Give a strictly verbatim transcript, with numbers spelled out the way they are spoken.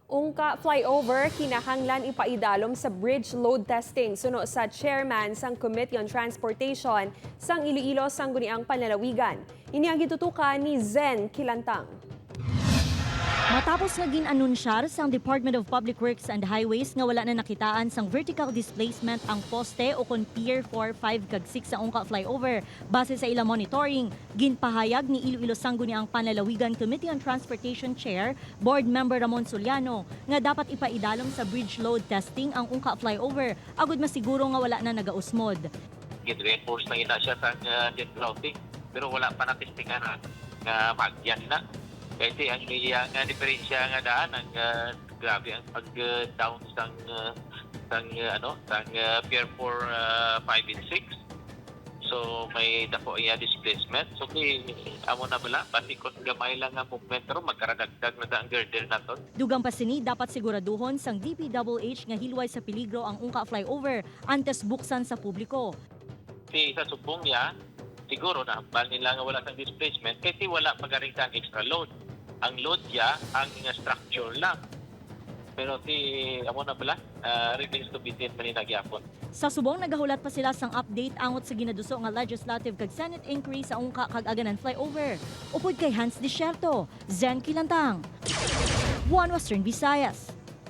Ungka flyover kinahanglan ipaidalom sa bridge load testing suno sa chairman sang Committee on Transportation sang Iloilo Sangguniang Panlalawigan. Ini ang gitutukan ni Zen Kilantang. Matapos nga gin-anunsyar sang Department of Public Works and Highways nga wala na nakitaan sang vertical displacement ang poste ukon Pier four, five, kag six sa Ungka Flyover, base sa ila monitoring, ginpahayag ni Iloilo Sangguniang Panlalawigan Committee on Transportation Chair, Board Member Ramon Soliano, nga dapat ipaidalom sa bridge load testing ang Ungka Flyover agud masiguro nga wala na nagausmod. Gin-reinforce na ina siya sa, uh, jet grouting, pero wala pa natistingan na nga maagyan na. Kay si ang iya nga diferensya nga daan, ang, uh, grabe ang pag, uh, down sang, uh, sang, uh, ano, sang, uh, Pier four, uh, five and six. So, may dako iya displacement. So, di, amo na bala, basi kon gamay lang nga movement ron, magkaradagdag na sa ang girder naton. Dugang pa sini, dapat siguraduhon sang D P W H nga hilway sa peligro ang Ungka Flyover antes buksan sa publiko. Si sa subong niya, siguro nahambal nila nga wala sang displacement kay si wala pa garing sang extra load. Ang load niya ang structure lang. Pero si, amo na bala, ah, remains to be seen man ni na gyapon. Sa subong, nagahulat pa sila sang update angot sa ginaduso nga legislative kag Senate inquiry sa Ungka kag Aganan Flyover. Upod kay Hans Desierto, Zen Kilantang, One Western Visayas.